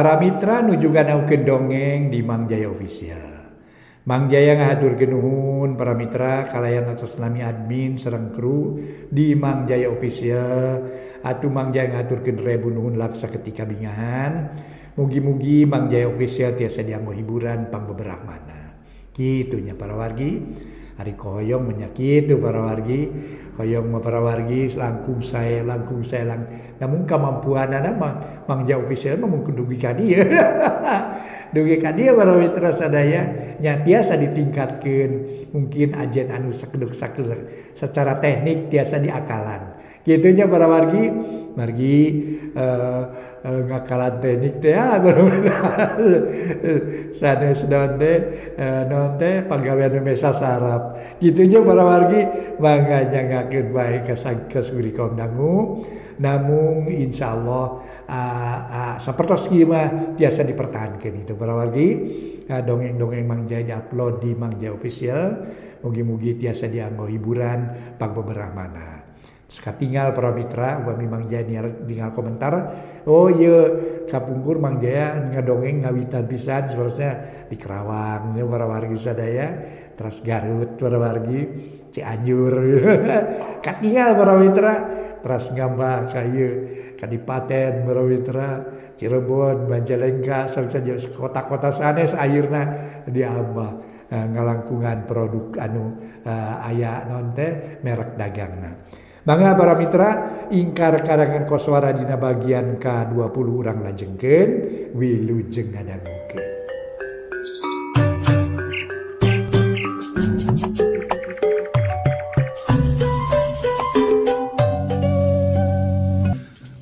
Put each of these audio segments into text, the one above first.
Para mitra nuju ngadangkeun dongeng di Mang Jaya Official. Mang Jaya ngahaturkeun nuhun para mitra kalayan atas nami admin sareng kru di Mang Jaya Official. Atuh Mang Jaya ngahaturkeun rebu nuhun laksa ketika bingahan. Mugi-mugi Mang Jaya Official tiasa dianggo hiburan pangbeberahmana. Kitu nya para wargi. Ari hoyong menyakitu para wargi, hoyong mah para wargi langkung sae lang. Namun kemampuanana mah Mang Jaya Official mah mungkin dugi ka dieu. Dugi ka dieu para mitra sadaya nya tiasa ditingkatkeun, mungkin ajen anu sakeduk-sakeduk secara teknik tiasa diakalan. Kitu nya para wargi, margi ngakalan teknik teh sanes naon teh naon teh pagawean mesa sarap. Kitu nya para wargi mangga nyangakeun bae ka suri kaum dangu. Namun insyaallah sapertos kieu mah tiasa dipertahankeun itu para wargi. Dongeng-dongeng Mang Jaya diupload di Mang Jaya Official. Mugi-mugi tiasa dianggo hiburan pangbeberahmana. Katinggal para mitra upami Mang Jaya tinggal komentar, oh iya kapungkur Mang Jaya ngadongeng ngawitan pisan seharusnya di Kerawang ya para wargi sadaya, terus Garut para wargi, Cianjur. Katinggal para mitra, terus ngambah ka ieu Kadipaten para mitra, Cirebon, Majalengka, sareng kota-kota sanes ayeuna diambah ngalangkungan produk anu aya naon teh merek dagangna. Mangga para mitra ingkar karangan koswara dina bagian ka-20 urang lajengkeun wilujeng ngadangukeun.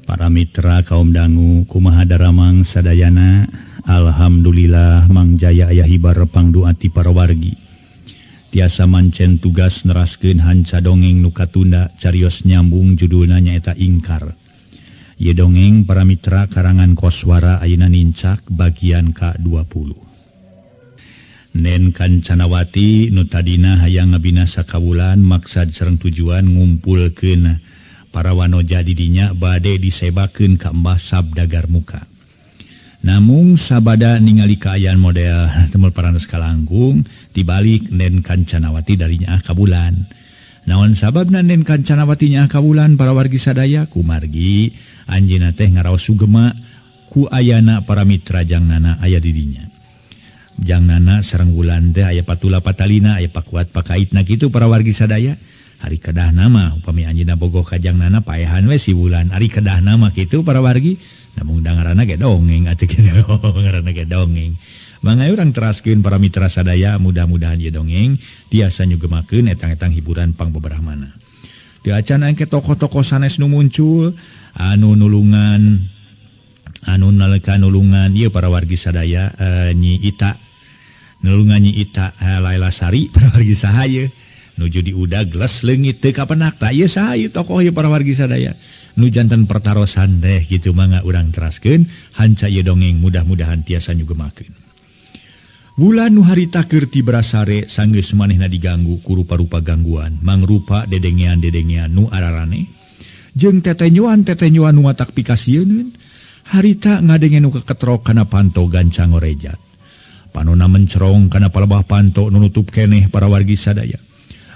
Para mitra kaum dangu kumaha daramang sadayana, alhamdulillah Mang Jaya aya hibar pangdoa ti para wargi. Tiasa mancen tugas neraskeun hanca dongeng nu katunda carios nyambung judulna nyaeta Ingkar. Ieu dongeng para mitra karangan koswara ayeuna nincak bagian ka-20. Nen Kancanawati nu tadina hayang ngabinasa kawulan maksad sareng tujuan ngumpulkeun para wanoja di dinya bade disebakeun ka Mbah Sabdagar Muka. Namung sabada ningali kaayaan model temul parantos kalangkung tibalik Nen Kancanawati darinya kabulan. Naon sababna Nen Kancanawati nyaah kabulan para wargi sadaya kumargi anjeunna teh ngaraos sugema ku ayana para mitra jangnana aya di dinya. Jangnana sareng wulan teh aya patula patalina aya pakuat pakaitna kitu para wargi sadaya. Ari kedahna mah upami anjeunna bogoh ka jangnana paehan we si wulan. Ari kedahna mah kitu para wargi. Namun dangarana ge dongeng atuh kitu ngaranna ge dongeng. Mangga urang teraskeun para mitra sadaya mudah-mudahan ieu dongeng tiasa nyugemakeun etang-etang hiburan pangbeberahmana. Teu acan engke tokoh-tokoh sanes nu muncul anu nulungan anu naleka nulungan ieu para wargi sadaya Nyi Ita nulungan Nyi Ita Laila Sari para wargi saha ieu nuju diudag les leungit teu kapenak tah ieu saha ieu tokoh ieu para wargi sadaya. Nu janten pertarosan teh kitu mangga urang teraskeun hanca ieu dongeng mudah-mudahan tiasa nyugemakeun. Wulan nu harita keur tibra sare sanggeus manehna diganggu ku rupa-rupa gangguan mangrupa dedengean-dedengean nu ararane jeung tetenyuan-tetenyuan nu matak pikasieuneun harita ngadenge nu kaketrok kana panto gancang ngorejat. Panona mencerong kana palebah panto nu nutup keneh para wargi sadaya.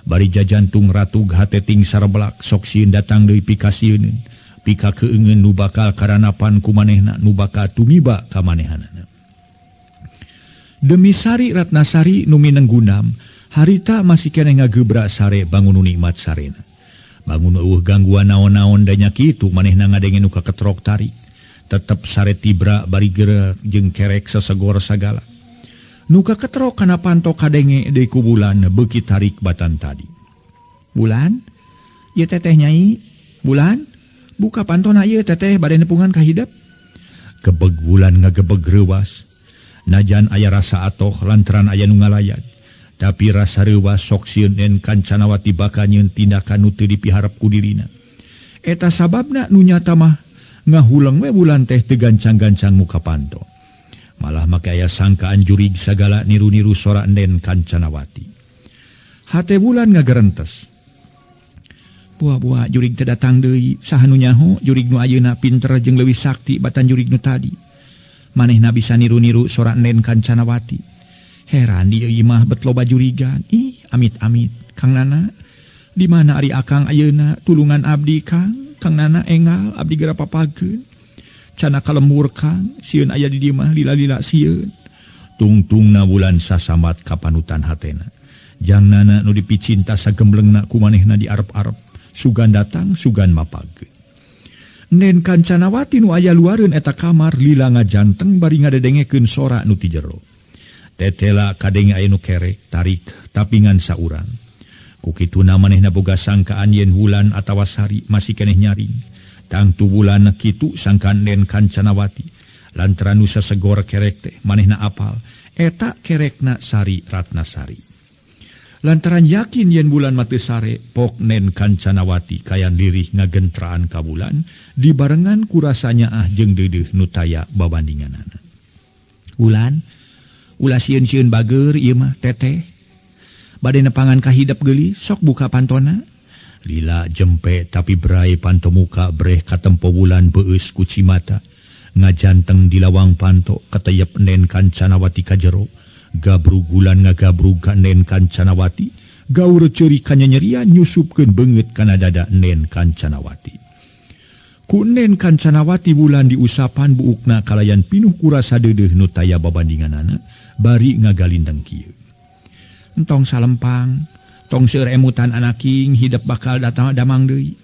Bari jajantung ratug hate ting sareblak sok sieun datang deui pikasieuneun pika keungeun nu bakal karanapan ku manehna nu bakal tumiba ka manehanana. Demi Sari Ratnasari nu minenggunam harita masih keneh ngagebrak sare bangun nu nikmat sarena. Bangun eueuh gangguan naon-naon da nya kitu manehna ngadenge nu kaketrok tarik. Tetep sare tibra bari geureuh jeung kerek sesegor sagala. Nu kaketrok kana panto kadenge deui ku bulan beuki tarik batan tadi. Bulan, ieu teteh nyai, bulan, buka pantona ieu teteh bade nepungan ka hidep. Kebeg bulan ngagebeg reuwas. Najan aya rasa atoh lantaran aya nu ngalayat. Tapi rasa reuwas sok sieun Nen Kancanawati bakal nyieun tindakan nu teu dipiharep ku dirina. Eta sababna nu nyata mah ngahuleng we bulan teh teu gancang-gancang muka panto. Malah make aya sangkaan jurig sagala niru-niru sora Nen Kancanawati. Hate bulan ngagerentes. Buah-buah jurig teh datang deui, saha nu nyaho jurig nu ayeuna pinter jeung leuwih sakti batan jurig nu tadi. Manehna bisa niru-niru sora Nen Kancanawati. Heran di imah bet loba jurigan. Ih, amit-amit. Kang Nana, di mana ari akang ayeuna tulungan abdi Kang? Kang Nana engal abdi geura papageun. Cana kalembur Kang, sieun aya di dieu mah lila-lila sieun. Tungtungna Wulan sasambat kapanutan hatena. Jang Nana nu dipicinta sagemblengna ku manehna diarep-arep. Sugan datang, sugan mapageun. Nen Kancanawati nu aya luareun eta kamar lila ngajanteng bari ngadedengekeun sora nu ti jero. Tetela kadenge aya nu kerek tarik tapi ngan saurang. Ku kituna manehna boga sangkaan yen Wulan atawa Sari masih keneh nyaring. Tangtu Wulan kitu sangkaan Nen Kancanawati. Lantaran nu sasegor kerek teh manehna apal eta kerekna Sari Ratnasari. Lantaran yakin yen Wulan mah teu sare, pok Nen Kancanawati kayan lirih ngagentraan ka Wulan dibarengan ku rasa nyaah jeung deudeuh nu taya babandinganana. Wulan, ulah sieun-sieun bager ieu mah teteh. Bade nepangan ka hidep geulis, sok buka pantona. Lila jempe tapi brai panto muka breh katempo Wulan beueus ku cimata. Ngajanteng di lawang panto kateyep Nen Kancanawati ka jero. Gabrugulan ngagabrug ka Nen Kancanawati, gaur ceuri kanyanyerian nyusupkeun beungeut kana dada Nen Kancanawati. Ku Nen Kancanawati Wulan diusapan buukna kalayan pinuh kurasa deudeuh nu taya babandinganana bari ngagalindeng kieu. Entong salempang, tong seueur emutan anaking hidep bakal datang damang deui.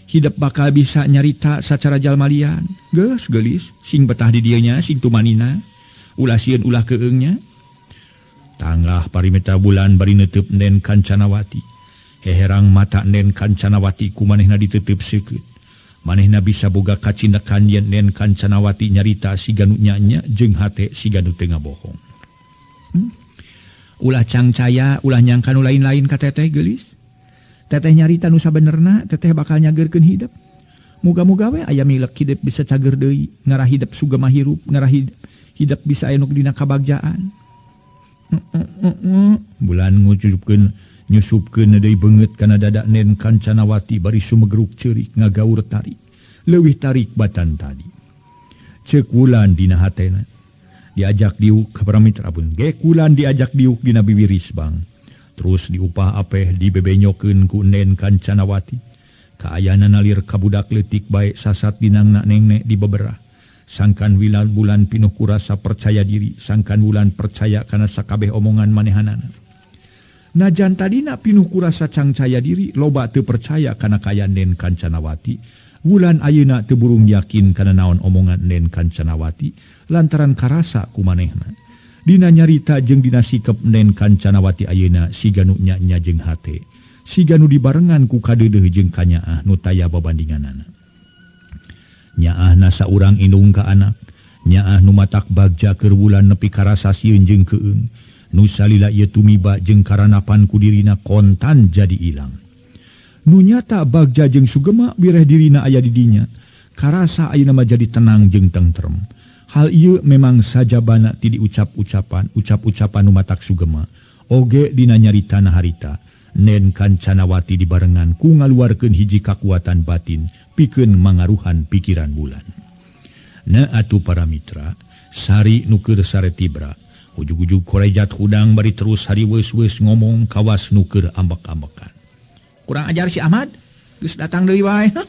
Hidep bakal bisa nyarita sacara jalmalian. Geus geulis, sing betah di dieu nya, sing tumanina. Ulah sieun ulah keung nya. Tanggah parimeta Wulan bari neuteub Nen Kancanawati. Heherang mata Nen Kancanawati ku manehna diteuteub seukeut. Manehna bisa boga kacindekan yen Nen Kancanawati nyarita siga nu nya-nya jeung hate siga nu teu ngabohong. Ulah cangcaya, ulah nyangka nu lain-lain ka teteh geulis. Teteh nyarita nu sabenerna, teteh bakal nyageurkeun hidep. Muga-muga we aya milek hidep bisa cager deui, ngarah hidep sugema hirup, ngarah hidep bisa aya nu dina kabagjaan. Bulan ngucupkeun nyusupkeun deui beungeut kana dada Nen Kancanawati bari sumegruk ceurik ngagaur tarik. Leuwih tarik batan tadi. Ceuk Wulan dina hatena. Diajak diuk ka paramitra pun gek Wulan diajak diuk dina biwir risbang. Terus diupah apeh dibebenyokeun ku Nen Kancanawati. Kaayana nalir ka budak leutik bae sasat dinangna nengnek di beberah. Sangkan Wilan Bulan pinuh kurasa percaya diri, sangkan Wulan percaya kana sakabeh omongan manehanana. Najan tadina pinuh kurasa cangcaya diri, loba teu percaya kana kayan Nen Kancanawati. Wulan ayeuna teu burung yakin kana naon omongan Nen Kancanawati lantaran karasa ku manehna. Dina nyarita jeung dina sikep Nen Kancanawati ayeuna siga nu nya-nya jeung hate, siga nu dibarengan ku kadeudeuh jeung kanyaah nu taya babandinganana. Nyaahna saurang indung ka anak, nyaah nu matak bagja keur Wulan nepi karasa sieun jeung keung, nu salila ieu tumiba jeung karanapan ku dirina kontan jadi ilang. Nu nyata bagja jeung sugema wireh dirina aya di dinya, karasa ayeuna mah jadi tenang jeung tentrem. Hal ieu memang sajabana ti diucap-ucapan, ucap-ucapan nu matak sugema, oge dina nyaritana harita. Nen Kancanawati dibarengan ku ngaluarkeun hiji kakuatan batin pikeun mangaruhan pikiran Wulan. Na atuh para mitra, Sari nu keur sare tibra, ujug-ujug korejat hudang bari terus hariweus-weus ngomong kawas nu keur ambek-ambekan. Kurang ajar si Ahmad, geus datang deui wae. Hah?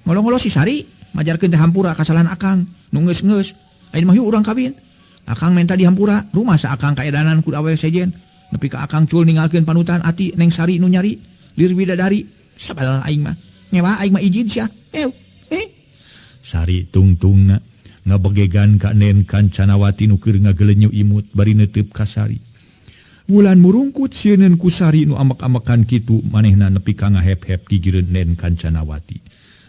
Ngolo-ngolo si Sari, majarkeun teh hampura kasalahan akang, nu geus-geus. Ayeuna mah yuk urang kawin. Akang menta dihampura, rumah sa akang kaedanan ku awewe sejen. Nepi ka akang cul ninggalkeun panutan ati Neng Sari nu nyari, lir bidadari. Sabal aing mah. Ngewa aing mah izin sia. Sari tungtungna ngabegegan ka Nen Kancanawati nu keur ngagelenyu imut bari neuteub ka Sari. Wulan murungkut sieuneun ku Sari nu amek-amekan kitu manehna nepi ka ngahep-hep gigireun Nen Kancanawati.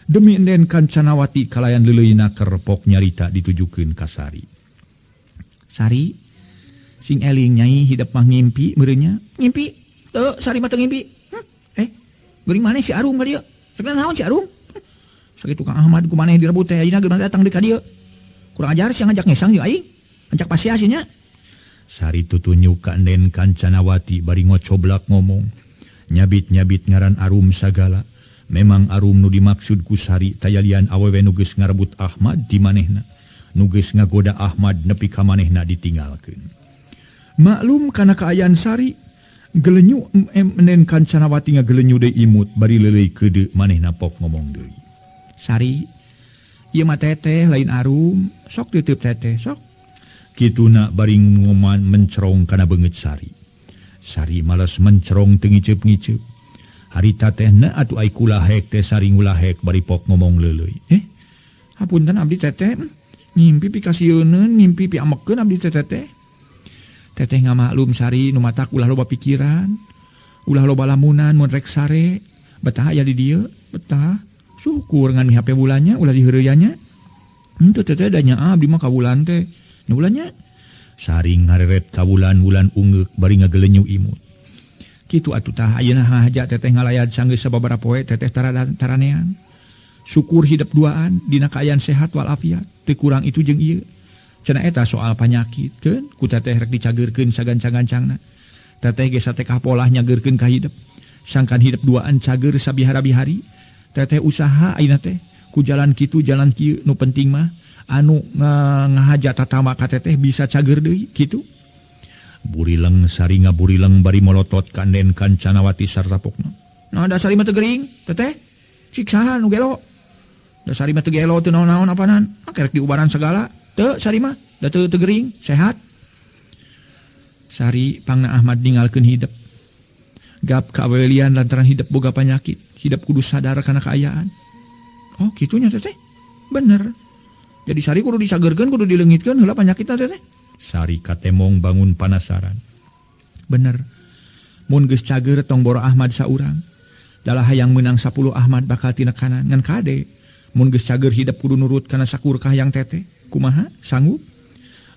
Demi Nen Kancanawati kalayan leuleuyna kerpok nyarita ditujukeun ka Sari. Sari sing eling nyai hidep mah ngimpi meureun nya. Ngimpi? Teu, Sari mah teu ngimpi. Geuring maneh si Arum ka dieu. Sebenarnya naon si Arum? Sakitu Kang Ahmad ku maneh direbut teh ayeuna geus datang deui ka dieu. Kurang ajar sia ngajak ngesang jeung aing. Ngajak pasia sia nya. Sari tutunyuk ka Nen Kancanawati bari ngocoblak ngomong. Nyabit-nyabit ngaran Arum sagala. Memang Arum nu dimaksud ku Sari tayalian awewe nu geus ngarebut Ahmad di manehna. Nu geus ngagoda Ahmad nepi ka manehna ditinggalkeun. Maklum kana kaayaan Sari, gelenyu Nen Kancanawati ngagelenyu deui imut bari leuleuy keudeu manehna pok ngomong deui. Sari, ieu mah teteh lain arum, sok teuteub teteh, sok. Kituna bari ngoman mencerong kana beungeut Sari. Sari males mencerong teu ngiceup-ngiceup. Harita teh na atuh ai kulahek teh Sari ngulahek bari pok ngomong leuleuy. Hapunten abdi teteh, ngimpi pikasieuneun, ngimpi piamekeun abdi teh teteh. Teteh ngamaklum Sari nu matak ulah loba pikiran, ulah loba lamunan mun rek sare, betah aya di dieu, betah. Syukur ngan mihape bulannya ulah diheureuyanya. Henteu teteh da nya abdi mah ka bulan teh. Nya bulannya Sari ngareret ka bulan-bulan ungeuk bari ngagelenyu imut. Kitu atuh tah ayeuna haja teteh ngalayad sanggeus sababaraha poe teteh taranean. Syukur hidup duaan dina kaayaan sehat walafiat, teu kurang itu jeung ieu. Cenah eta soal panyakit keun ku teteh rek dicageurkeun sagancang-gancangna. Teteh ge satekah polah nyageurkeun ka hidup. Sangkan hidup duaan cager sabihara-bihari. Teteh usaha ayeuna teh ku jalan kitu jalan kieu nu penting mah anu ngahaja tatama ka teteh bisa cager deui kitu. Burileng Sari ngaburileng bari molotot ka Nen Kancanawati sarta pokna. Nah da Sari mah teu gering teteh. Siksahan nu gelo. Da Sari mah teu gelo teu naon-naon apanan. Kerek diubaran segala. Teu Sari mah da teu gering sehat. Sari pangna Ahmad ninggalkeun hidep. Gap kaawelian lantaran hidep boga panyakit. Hidep kudu sadar kana kaayaan. Oh kitunya teteh. Bener. Jadi Sari kudu disageurkeun kudu dileungitkeun heula panyakitna teteh. Sari katemong bangun panasaran. Bener. Mun geus cager tong boro Ahmad saurang. Dalah hayang meunang 10 Ahmad bakal tinekanan ngan kade. Mun geus cager hidep kudu nurut kana sakur kahayang teteh. Kumaha? Sanggup?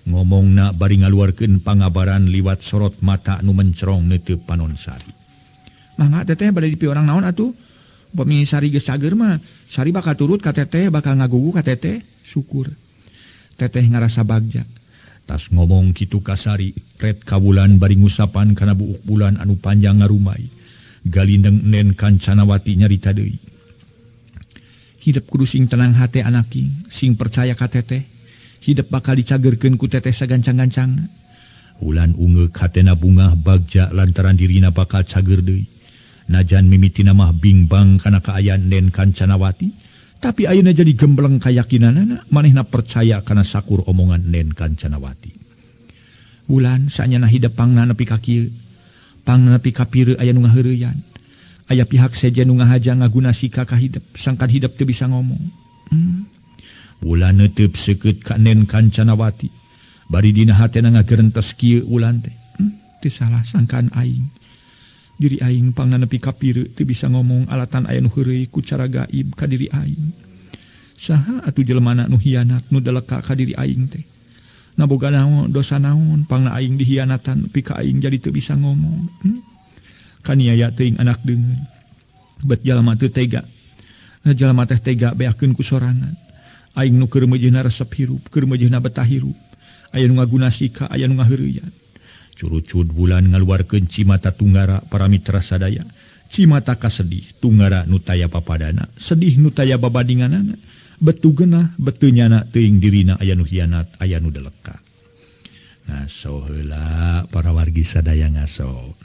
Ngomongna bari ngaluarkeun pangabaran liwat sorot mata nu mencerong neuteup panon Sari. Mangga teteh bade dipiorang naon atuh? Upami Sari geus cager mah, Sari bakal turut ka teteh, bakal ngagugu ka teteh. Syukur. Teteh ngarasa bagja. Tas ngomong kitu ka Sari, ret ka bulan bari ngusapan kana buuk bulan anu panjang ngarumai. Galindeng Nen Kancanawati nyarita deui. Hidep kudu sing tenang hate anaki, sing percaya ka teteh. Hidep bakal dicageurkeun ku teteh sagancang-gancangna. Ulan ungeuk hatena bungah bagja lantaran dirina bakal cager deui. Najan mimitina mah bingbang kana kaayaan Nen Kancanawati, tapi ayeuna jadi gembleng kayakinanana manehna percaya kana sakur omongan Nen Kancanawati. Bulan saanyana hidep pangna nepi ka kieu. Pangna nepi ka pireuk aya nu ngaheureyan. Aya pihak sejen nu ngahaja ngaguna sika ka hidep, sangkan hidep teu bisa ngomong. Bulan neuteub seukeut ka Nen Kancanawati. Bari dina hatena ngagerentes kieu ulan teh. Teu salah sangkaan aing. Diri aing pangna nepi ka pireuk teu bisa ngomong alatan aya nu heureuy ku cara gaib ka diri aing. Saha atuh jelemana nu hianat nu deleka ka diri aing teh. Naboga naon dosa naon pangna aing dihianatan nepi ka aing jadi teu bisa ngomong. Kaniaya teuing anak deungeun. Bet jalma teu tega. Jalma teh tega beakeun ku sorangan. Aing nu keur meujeuhna resep hirup, keur meujeuhna betah hirup. Aya nu ngaguna sika, aya nu ngaheureyan. Curucud bulan ngaluarkeun cimata tunggara para mitra sadaya. Cimata kasedih tunggara nu taya papadana, sedih nu taya babadinganana. Betu geunah, betu nyana teuing dirina aya nu hianat, aya nu deleka. Ngaso heula para wargi sadaya ngaso.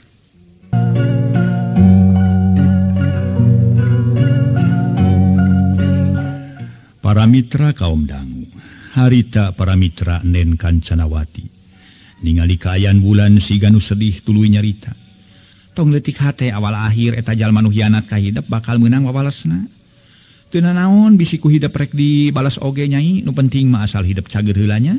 Para mitra kaum dangu, harita para mitra Nen Kancanawati. Ningali kaayaan bulan siga nu sedih tuluy nyarita. Tong leutik hate awal akhir eta jalma nu hianat ka hidep bakal meunang wawalesna. Teu nanaon bisi ku hidep rek dibalas oge nyai, nu penting mah asal hidep cager heula nya.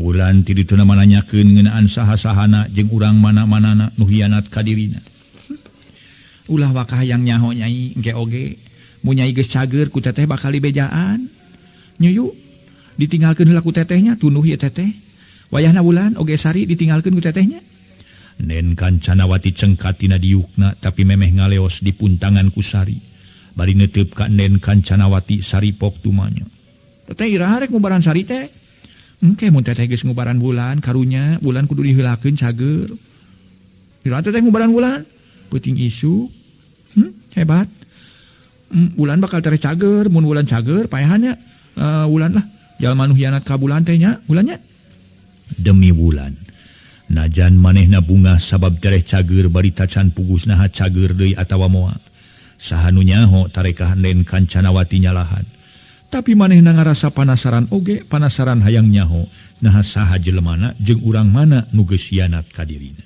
Wulan ti dituna mananyakeun ngeunaan saha-sahana jeung urang mana-manana nu hianat ka dirina. Ulah wakah hayang nyaho nyai engke oge, mun nyai geus cager ku teteh bakal dibejaan. Nyuyu ditinggalkeun heula ku tetehnya, tunduh ieu teteh. Wayahna bulan oge Sari ditinggalkeun ku tetehnya. Nen Kancanawati cengkat tina diukna tapi memeh ngaleos di puntangan ku Sari. Bari neuteub ka Nen Kancanawati Sari pok tumanya. Teteh iraha rek ngubaran Sari teh? Engke mun teteh geus ngubaran bulan karunya bulan kudu diheulakeun cager. Iraha teteh ngubaran bulan? Peuting isuk. Hebat. Bulan bakal tereh cager, mun bulan cager paehannya bulan lah. Jalma nu hianat ka bulan teh nya, bulannya. Demi bulan. Najan manehna bungah sabab tereh cager bari tacan pugus naha cager deui atawa moal. Saha nu nyaho tarekah Nen Kancanawati nyalahan. Tapi manehna ngarasa panasaran oge, panasaran hayang nyaho naha saha jelemana jeung urang mana nu geus hianat ka dirina.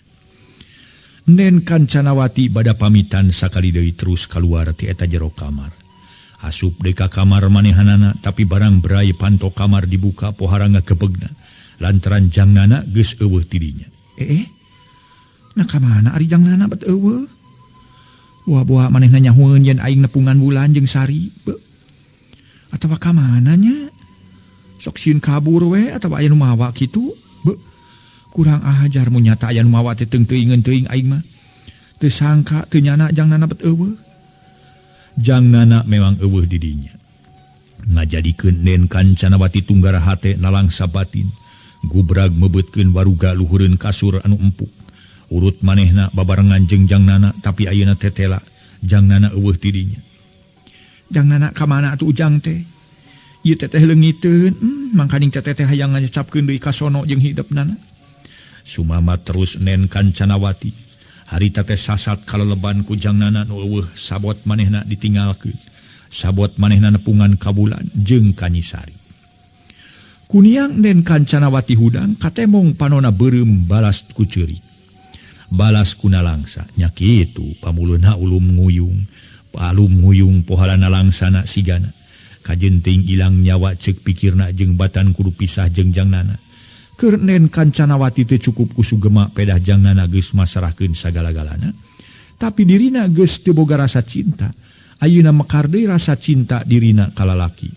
Nen Kancanawati bada pamitan sakali deui terus kaluar ti eta jero kamar. Asup deui ka kamar manehanana tapi barang berai panto kamar dibuka pohara ngagebegna lantaran jangnana geus eueuh ti dinya. Nah ka mana ari jangnana bet eueuh? Buah-buah manehna nyahoeun yen aing nepungan bulan jeung Sari. Atawa ka mana nya? Sok sieun kabur we atawa aya nu mawa kitu? Kurang ajar mun nyata aya nu mawa teh teung-teuingeun teuing aing mah. Teu sangka teu nyana jangnana bet eueuh. Jangnana memang eueuh di dinya. Ngajadikeun Nen Kancanawati tunggara hate nalangsa batin. Gubrag mebeutkeun waruga luhureun kasur anu empuk. Urut manehna babarengan jeung jangnana tapi ayeuna tetela jangnana eueuh ti dinya. Jangnana ka mana atuh ujang teh? Ieu teteh leungiteun, mangkaning teteh teh hayang nganyecapkeun deui ka sono jeung hidepnana. Sumama terus Nen Kancanawati. Harita teh sasat kaleleban ku jangnana nu eueuh sabot manehna ditinggalkeun. Sabot manehna nepungan ka bulan jeung ka Nyi Sari. Kuniang Nen Kancanawati hudang katemong panona beureum balas ku ceurik. Balas ku nalangsa nya kitu pamuluna ulum nguyung. Palum nguyung pohalana langsana sigana. Kajenting ilang nyawa ceuk pikirna jeung batan kudu pisah jeung jangnana. Keur Nen Kancanawati teu cukup ku sugema pedah jangnana geus masarahkeun sagala-galana. Tapi dirina geus teu boga rasa cinta. Ayeuna mekar deui rasa cinta dirina ka lalaki.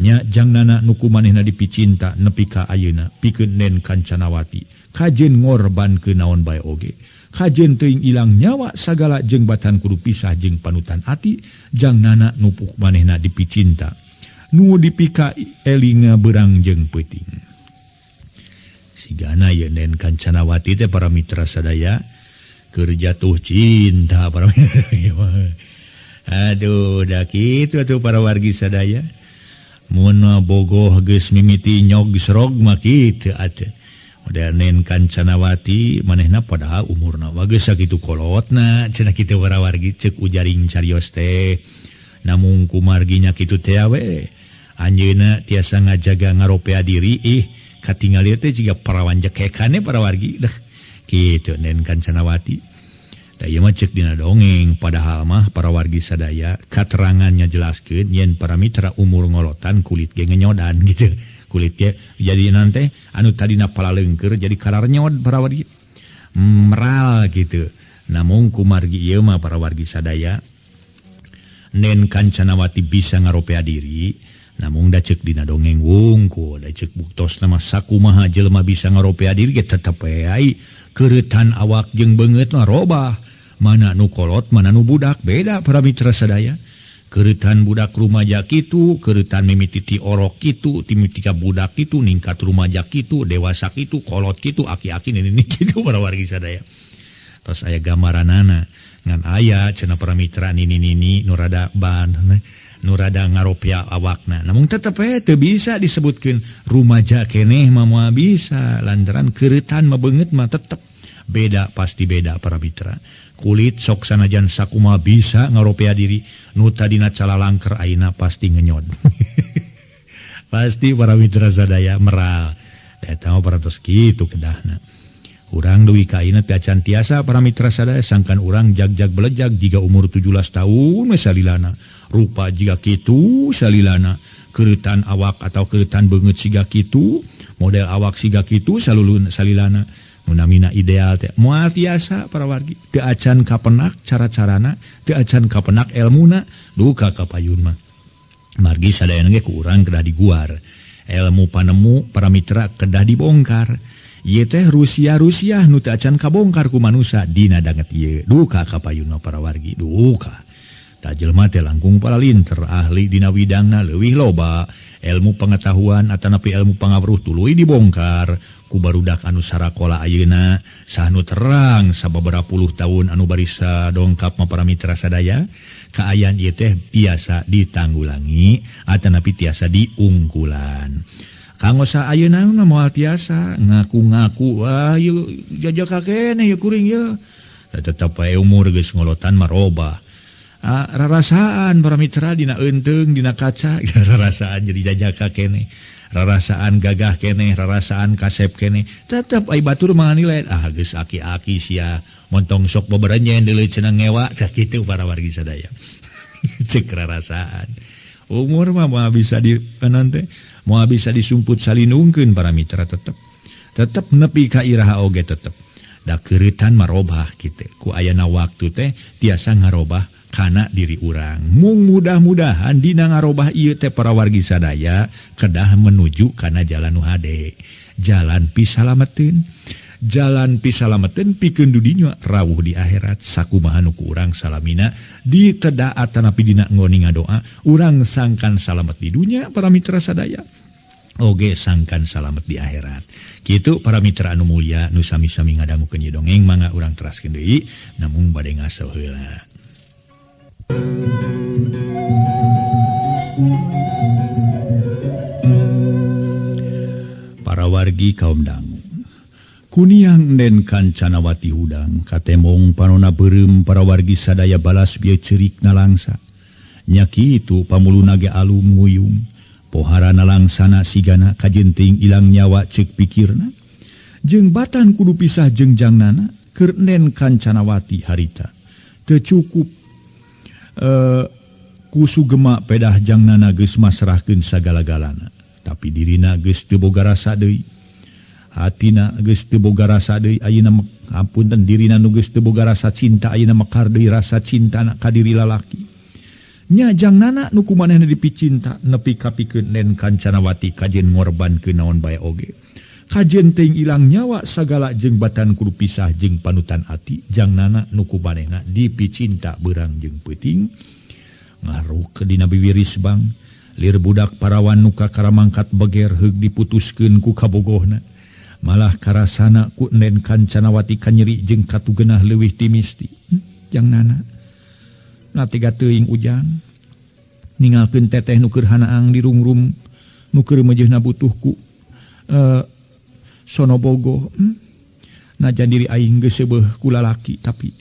Nya jangnana nu ku manehna dipicinta nepi ka ayeuna pikeun Nen Kancanawati. Kajen ngorbankeun naon bae oge. Kajen teuing ilang nyawa sagala jeung batan kudu pisah jeung panutan ati jangnana nupuk manehna dipicinta. Nu dipika elinga berang jeung peuting. Sigana ye Nen Kancanawati teh para mitra sadaya keur jatuh cinta para aduh da kitu atuh para wargi sadaya. Mun bogoh geus mimiti nyog srog mah kitu atuh. Model Nen Kancanawati manehna padahal umurna mah geus sakitu kolotna cenah kitu para wargi ceuk ujaring carios teh. Namung kumargi nya kitu teh we anjeunna tiasa ngajaga ngaropea diri ih katingali teh jiga parawan jekekane para wargi deh kitu Nen Kancanawati. Da ieu mah ceuk dina dongeng padahal mah para wargi sadaya katerangannya jelaskeun yen para mitra umur ngolotan kulit ge ngenyodan gitu. Kulit ge jadi nante anu tadina palaleungkeur jadi kararnyod para wargi meral gitu. Namung kumargi ieu mah para wargi sadaya Nen Kancanawati bisa ngaropea diri. Namung da ceuk dina dongeng wungkul da ceuk buktosna mah sakumaha jelema bisa ngaropea diri ge tetep we ai keureutan awak jeung beungeut mah robah. Mana nu kolot mana nu budak beda para mitra sadaya. Keureutan budak rumaja kitu, keureutan mimiti ti orok kitu, timiti ka budak kitu, ningkat rumaja kitu, dewasa kitu, kolot kitu, aki-aki nini kitu para wargi sadaya. Tos aya gambaranana ngan aya cenah para mitra nini-nini nu rada ban nu rada ngaropea awakna. Namun tetep we teu bisa disebutkeun rumaja keneh mah moal bisa lantaran keureutan mah beungeut mah tetep beda pasti beda para mitra. Kulit sok sanajan sakumaha bisa ngaropea diri nu tadina calalangker ayeuna pasti ngenyod. Pasti para mitra sadaya meral. Eta mah parantos kitu kedahna. Urang dugi ka ayeuna teh acan tiasa para mitra sadaya sangkan urang jag-jag belejag jiga umur 17 tahun we salilana. Rupa jiga kitu salilana. Keureutan awak atau keureutan beungeut siga kitu, model awak siga kitu salulun salilana. Nu namina ideal teh moal tiasa para wargi teu acan kapenak cara-carana teu acan kapenak elmuna duka kapayun mah. Margi sadayana ge ku urang kedah diguar. Elmu panemu para mitra kedah dibongkar. Ieu teh Rusia-Rusia nu teu acan kabongkar ku manusa dina danget ieu duka kapayun mah para wargi duka. Tah jelema teh langkung palalinter ahli dina widangna leuwih loba ilmu pengetahuan atanapi ilmu pangawruh tuluy dibongkar ku barudak anu sarakola ayeuna sahnu terang sababaraha puluh tahun anu barisa dongkap mah para mitra sadaya kaayaan ieu teh tiasa ditanggulangi atanapi tiasa diungkulan. Kanggo ayeuna mah moal tiasa ngaku-ngaku wah ieu jajaka keneh ieu kuring ieu. Tetep wae umur geus ngolotan mah robah. Rarasaan para mitra dina eunteung dina kaca rarasaan jadi jajaka keneh rarasaan gagah keneh rarasaan kasep keneh tetep ai batur mah nilai ah geus aki-aki sia montong sok beberenyen deuleu cenah ngewa tah kitu para wargi sadaya. Cek rarasaan umur mah moal bisa di teh moal bisa disumput salinungkeun para mitra tetep tetep nepi ka iraha oge tetep da keureutan marobah kitu ku ayana waktu teh tiasa ngarobah kana diri urang. Mung mudah-mudahan dina ngarobah ieu teh para wargi sadaya kedah menuju kana jalan nu hade, jalan pisalameteun, jalan pisalameteun pikeun dudinya rawuh di akhirat sakumaha nu ku urang salamina diteda atanapi dina ngoni ngadoa urang sangkan salamet di dunya para mitra sadaya oge sangkan salamet di akhirat. Kitu para mitra anu mulia nu sami-sami ngadangukeun ieu dongeng mangga urang teraskeun deui namung bade ngaso heula. Para wargi kaum dangu kuniang den Kancanawati hudang katemong panona beureum para wargi sadaya balas bieu ceurik nalangsa nya kitu pamuluna ge alum nguyung pohara nalangsana sigana kajenting ilang nyawa ceuk pikirna jeung batan kudu pisah jeung jangnana keur Nen Kancanawati harita teu cukup ku sugema pedah jangnana geus masrahkeun sagala-galana tapi dirina geus teu boga rasa deui hatina geus teu boga rasa deui ayeuna hapunten dirina nu geus teu boga rasa cinta ayeuna mekar deui rasa cintana ka diri lalaki nya jangnana nu kumanehna dipicinta nepi ka pikeun Nen Kancanawati kajen ngorbankeun naon bae oge kajen teuing ilang nyawa sagala jeung batan kudu pisah jeung panutan ati jangnana nu kumanehna dipicinta beurang jeung peuting ngaruk dina biwiris bang lir budak parawan nu kakaramangkat beger heug diputuskeun ku kabogohna malah karasana ku Nen Kancanawati kanyeri jeung katugenah leuwih ti misti. Jangnana natiga teuing ujang ningalkeun teteh nu keur hanaang di rungrum nu keur meujeuhna butuh ku sono bogoh. Najan diri aing geus seubeuh ku lalaki tapi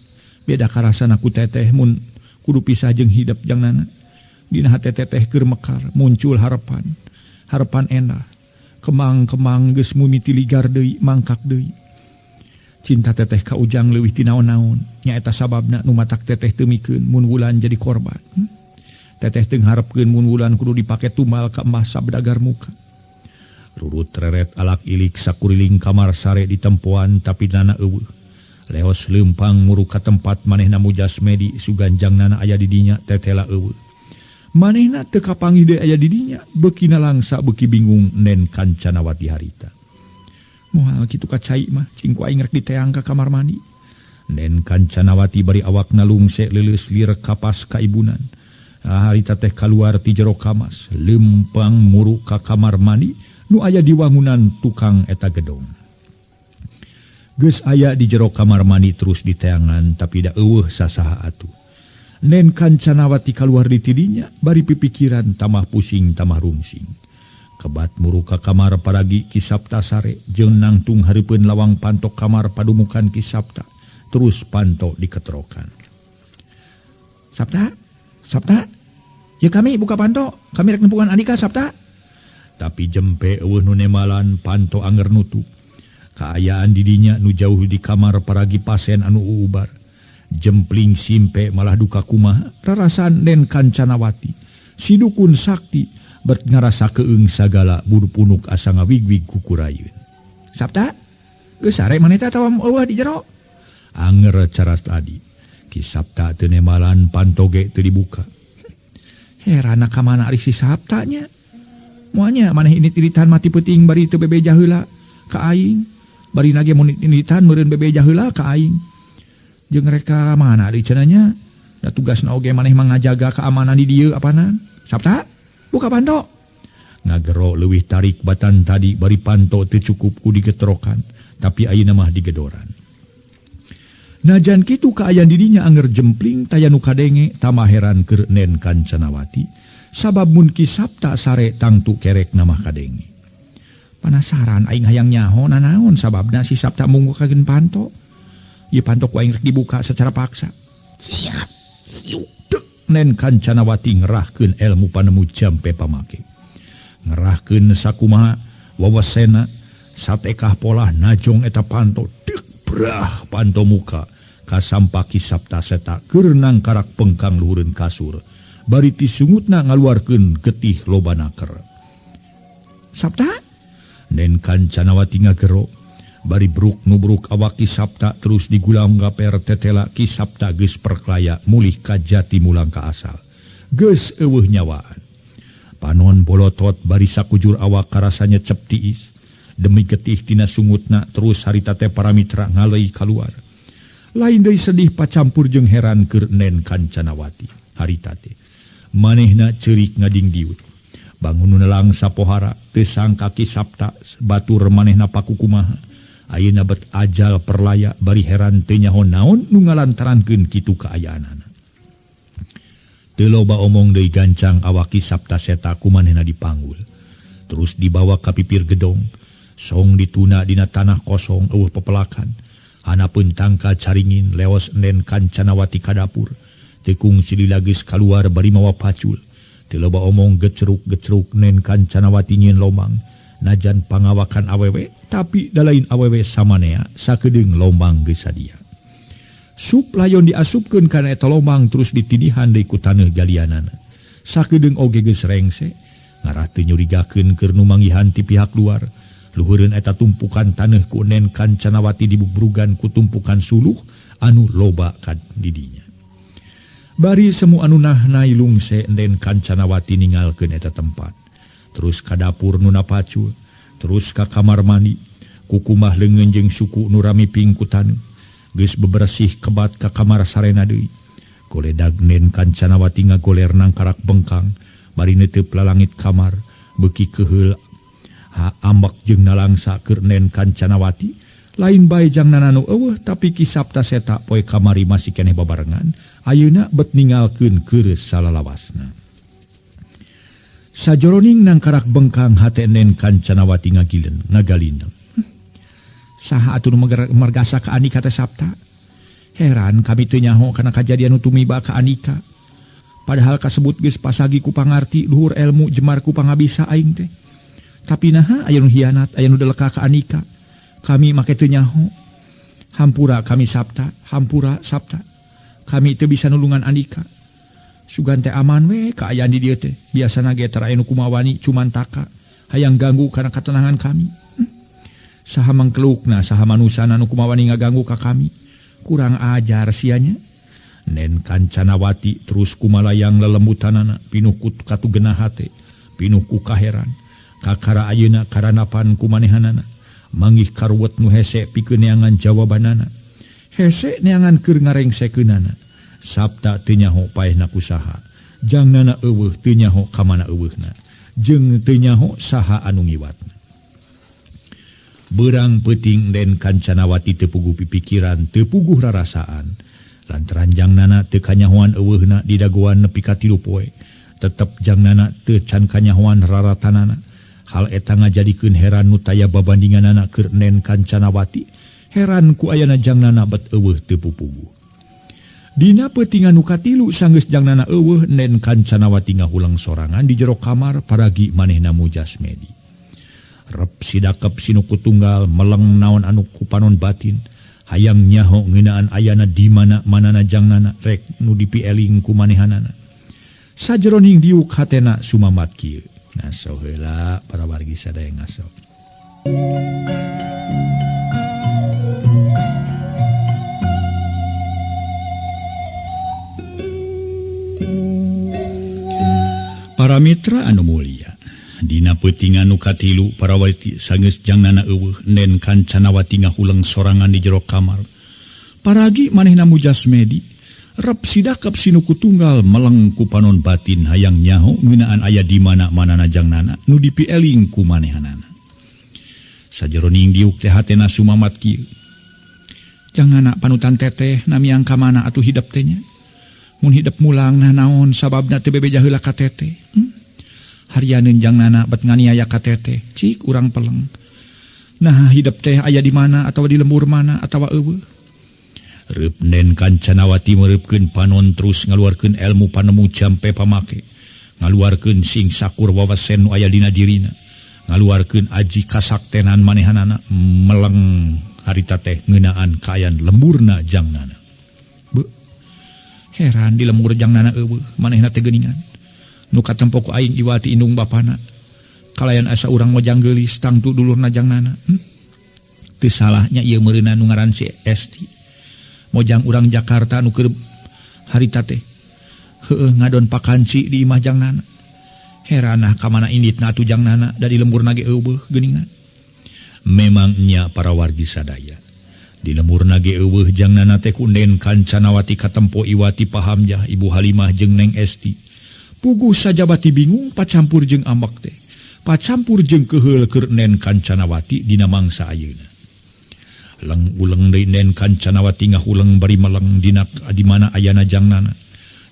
beda karasana ku teteh mun kudu pisah jeung hidep jangnana. Dina hate teteh keur mekar muncul harapan harapan endah kemang-kemang geus mimiti ligar deui mangkak deui. Cinta teteh ka ujang leuwih ti naon-naon nyaeta sababna nu matak teteh teu mikeun mun wulan jadi korban. Teteh teu ngharepkeun mun wulan kudu dipake tumal ka emas sabdagar muka. Rurut reret alak ilik sakuriling kamar sare di tempoan tapi nana eueuh. Leos leumpang muru ka tempat manehna mujas medi suganjang nana aya di dinya tetela eueuh. Manehna teu kapanggih deui aya di dinya beuki nalangsa beuki bingung Nen Kancanawati harita. Moal kitu ka cai mah cing ku aing rek diteang ka kamar mandi. Nen Kancanawati bari awakna lungse leuleus lir kapas ka ibunan. Harita teh kaluar ti jero kamas leumpang muru ka kamar mandi nu aya di wangunan tukang eta gedong. Geus aya di jero kamar mandi terus diteangan tapi da eueuh sasaha atuh. Nen Kancanawati kaluar di tidinya bari pipikiran tamah pusing tamah rungsing. Kebat muru ka kamar paragi Ki Sapta sare jeung nangtung hareupeun lawang pantok kamar padumukan Ki Sapta terus pantok diketerokan. Sapta, Sapta, ya kami buka pantok, kami rek nempungan Andika Sapta. Tapi jempe eueuh nu nemalan panto anger nutup. Kaayaan didinya nu jauh di kamar paragi pasien anu uubar. Jempling simpe malah duka kumaha rarasaan Nen Kancanawati. Si dukun sakti bert ngarasa keung sagala buru punuk asa ngawigwig kukurayeun. Sapta, geus sare maneh teh atawa eueuh di jero? Anger cara tadi. Ki Sapta teu nemalan panto ge teu dibuka. Herana ka mana ari si Sapta nya? Moalnya maneh ini tiritan mati peuting bari teu bebeja heula ka aing. Bari nage mun tiritan meureun bebeja heula ka aing. Jeung reka mana deui cenah nya? Da tugasna oge maneh mah ngajaga keamanan di dieu apanan. Sabta, buka panto. Ngagero leuwih tarik batan tadi bari panto teu cukup ku digetrokan, tapi ayeuna mah digedoran. Najan kitu kaayaan dirinya anger jempling taya nu kadenge tamah heran keur Nen Kancanawati sabab mun Ki Sabta sare tangtu kerek namah kadenge. Panasaran aing hayang nyaho nanaon sababna si Sabta munggukakeun panto. Ieu panto ku aing rek dibuka secara paksa. Siap, siuk dek Nen Kancanawati ngerahkeun ilmu panemu jampe pamake. Ngerahkeun sakumaha wawasena satekah polah najong eta panto dek brah panto muka kasampa Ki Sabta seta keur nangkarak pengkang luhureun kasur bari tisungutna ngaluarkeun getih loba naker. Sabta? Nen Kancanawati ngagero bari bruk nubruk awak Ki Sabta terus digulam gaper tetela Ki Sabta geus perklaya mulih ka jati mulang ka asal geus eueuh nyawaan. Panon bolotot bari sakujur awak karasanya cep tiis demi getih tina sungutna terus harita teh para mitra ngaleuy kaluar. Lain deui sedih pacampur jeung heran keur Nen Kancanawati harita teh manehna ceurik ngadingdiut. Bangun nu nelang sapohara teu sangka Ki Sabta batur manehna pakukumaha ayeuna bet ajal perlaya bari heran teu nyaho naon nu ngalantarankeun kitu kaayaanana. Teu loba omong deui gancang awak Ki Sabta seta ku manehna dipanggul. Terus dibawa ka pipir gedong, song dituna dina tanah kosong eueuh pepelakan. Hanapeun tangka caringin leos Nen Kancanawati ka dapur. Teu kungsi lila geus kaluar bari mawa pacul. Teu loba omong geceruk-geceruk Nen Kancanawati nyieun lomang. Najan pangawakan awewe tapi dalain awewe samanea sakedeung lomang geus sadia. Sup layon diasupkeun kana eta lomang terus ditidihan deui ku taneuh galianana. Sakedeung oge geus rengse, ngarah teu nyurigakeun keur nu manggihan ti pihak luar. Luhureun eta tumpukan taneuh ku Nen Kancanawati dibubrugan ku tumpukan suluh anu loba ka didinya. Bari semu anu nahnai lungse Nen Kancanawati ningalkeun eta tempat. Terus ka dapur nu napacul, terus ka kamar mandi, kukumah leungeun jeung suku nu rami ping ku taneuh. Geus bebersih kebat ka kamar sarena deui. Goledag Nen Kancanawati ngagoler nangkarak bengkang bari neuteup lalangit kamar beuki keuheul ambek jeung nalangsa keur Nen Kancanawati. Lain bae jangnana nu eueuh tapi Ki Sabta seta poe kamari masih keneh babarengan ayeuna bet ninggalkeun keur salalawasna. Sajoroning nangkarak bengkang hate Nen Kancanawati ngagilen ngagalindeng. Saha atuh nu margasa ka Anika teh Sabta? Heran kami teu nyaho kana kajadian nu tumiba ka Anika. Padahal kasebut geus pasagi ku pangarti luhur ilmu jemar ku pangabisa aing teh. Tapi naha aya nu hianat, aya nu deleka ka Anika. Kami make teu nyaho. Hampura kami Sabta, hampura Sabta. Kami teu bisa nulungan Anika. Sugan teh aman we kaayaan di dieu teh. Biasana ge tara aya nu kumawani cuman taka hayang ganggu kana katenangan kami. Saha mangkelukna saha manusana nu kumawani ngaganggu ka kami. Kurang ajar sianya. Nen Kancanawati terus kumalayang lelembutanana pinuh ku katugenah hate, pinuh ku kaheran. Kakara ayeuna karanapan ku manehanana. Manggih karuwet nu hese pikeun neangan jawabanana. Hese neangan keur ngarengsekeunana. Sabta teu nyaho paehna ku saha. Jangnana eueuh teu nyaho ka mana eueuhna. Jeung teu nyaho saha anu ngiwatna. Berang peuting Nen Kancanawati teu puguh pipikiran, teu puguh rarasaan. Lantaran jangnana teu kanyahoan eueuhna di dagoan nepi ka 3 poe. Tetep jangnana teu can kanyahoan raratanana. Hal eta ngajadikeun heran nu taya babandinganana keur Nen Kancanawati. Heran ku ayana jangnana bet eueuh teu pupuguh. Dina peutingan nu katilu sanggeus jangnana eueuh Nen Kancanawati ngahulang sorangan di jero kamar paragi manehna mujasmedi. Rep sidakep sinuku tunggal meleng naon anu ku panon batin hayang nyaho ngeunaan ayana di mana manana jangnana rek nu dipieling ku manehanana. Sajeroning diuk hatena sumamat kieu. Ngaso heula para wargi sadaya ngaso. Para mitra anu mulia, dina peutingan nu katilu para wargi sanggeus jangnana eueuh Nen Kancanawati ngahuleng sorangan di jero kamar. Paragi manehna mujasmedi, Rep sidakep sinuku tunggal meleng ku panon batin hayang nyaho ngeunaan aya di mana-mana jangnana nu dipieling ku manehanana. Sajeroning diuk teh hatena sumamat kieu. Jangnana panutan teteh namiang ka mana atuh hidep teh nya. Mun hidep mulang nah naon sababna teu bebeja heula ka teteh. Harianeun jangnana bet nganiaya ka teteh, cik urang peleng. Nah hidep teh aya di mana atawa di lembur mana atawa eueuh. Reup Nen Kancanawati mereupkeun panon terus ngaluarkeun ilmu panemu jampe pamake. Ngaluarkeun sing sakur wawasen nu aya dina dirina. Ngaluarkeun aji kasaktenan manehanana meleng harita teh ngeunaan kaayaan lemburna jangnana. Beuh. Heran di lembur jangnana eueuh manehna teh geuningan. Nu katempo ku aing iwati indung bapana. Kalayan asa urang mojang geulis tangtu dulurna jangnana. Teu salahnya ieu meureunna nu ngaran si Esti. Mojang urang Jakarta nu keur harita teh. Heueuh ngadon pakanci di imah jangnana. Heranah ka mana inditna atuh jangnana da di lemburna ge eueuh geuningan. Memang nya para wargi sadaya. Di lemburna ge eueuh jangnana teh ku Nen Kancanawati katempo iwati pahamjah Ibu Halimah jeung Neng Esti. Puguh sajabati bingung pacampur jeung ambek teh. Pacampur jeung keuheul keur Nen Kancanawati dina mangsa ayeuna. Leng uleng deui Nen Kancanawati ngahuleng bari meleng dina di mana ayana jangnana.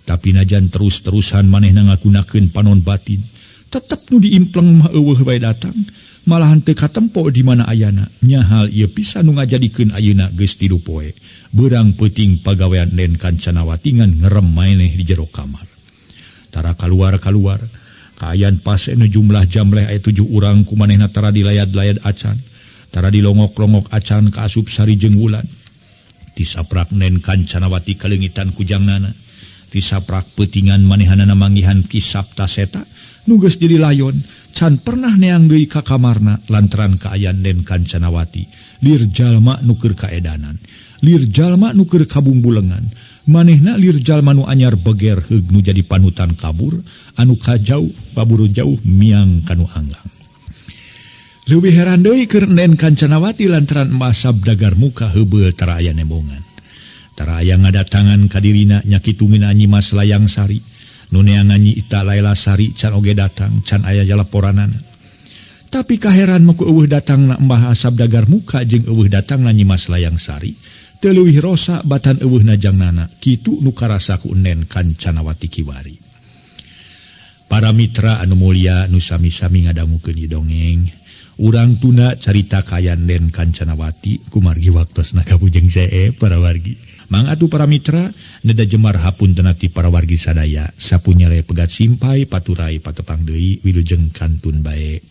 Tapi najan terus-terusan manehna ngagunakeun panon batin, tetep nu diimpleng mah eueuh bae datang, malahan teu katempo di mana ayana. Nyahal ieu pisan nu ngajadikeun ayeuna geus 3 poe. Beurang peuting pagawean Nen Kancanawati ngan ngerem maneh di jero kamar. Tara kaluar-kaluar, kaayaan pase nu jumlah jamleh aya 7 urang ku manehna tara dilayad-layad acan. Tara dilongok-longok acan kaasup Sari jeung Wulan. Tisaprak Nen Kancanawati kaleungitan ku jangnana. Tisaprak peutingan manehanana manggihan Ki Sapta Seta nu geus jadi layon can pernah neang deui ka kamarna lantaran kaayaan Nen Kancanawati. Lir jalma nu keur kaedanan, lir jalma nu keur kabungbulengan, manehna lir jalma nu anyar beger heug nu jadi panutan kabur anu kajauh paburu jauh miang kanu anggang. Leuwih heran deui keur Nen Kancanawati lantaran Mbah Sabdagar muka heubeul tara aya nembongan. Tara aya ngadatangan ka dirina nya kitu ngeunaan Nyi Mas Layang Sari. Nu neangan Nyi Ita Laila Sari can oge datang, can aya jalaporanana. Tapi kaheran mah ku eueuh datangna Mbah Sabdagar muka jeung eueuh datangna Nyi Mas Layang Sari, teu leuwih rosa batan eueuhna jangnana, kitu nu karasa ku Nen Kancanawati kiwari. Para mitra anu mulia nu sami-sami ngadangukeun ieu dongeng, urang tunda carita kaayaan Nen Kancanawati kumargi waktosna kabujeng seep para wargi. Mang atuh para mitra neda jemar hapunten ti para wargi sadaya sapunyale pegat simpai paturai patepang deui wilujeng kantun bae.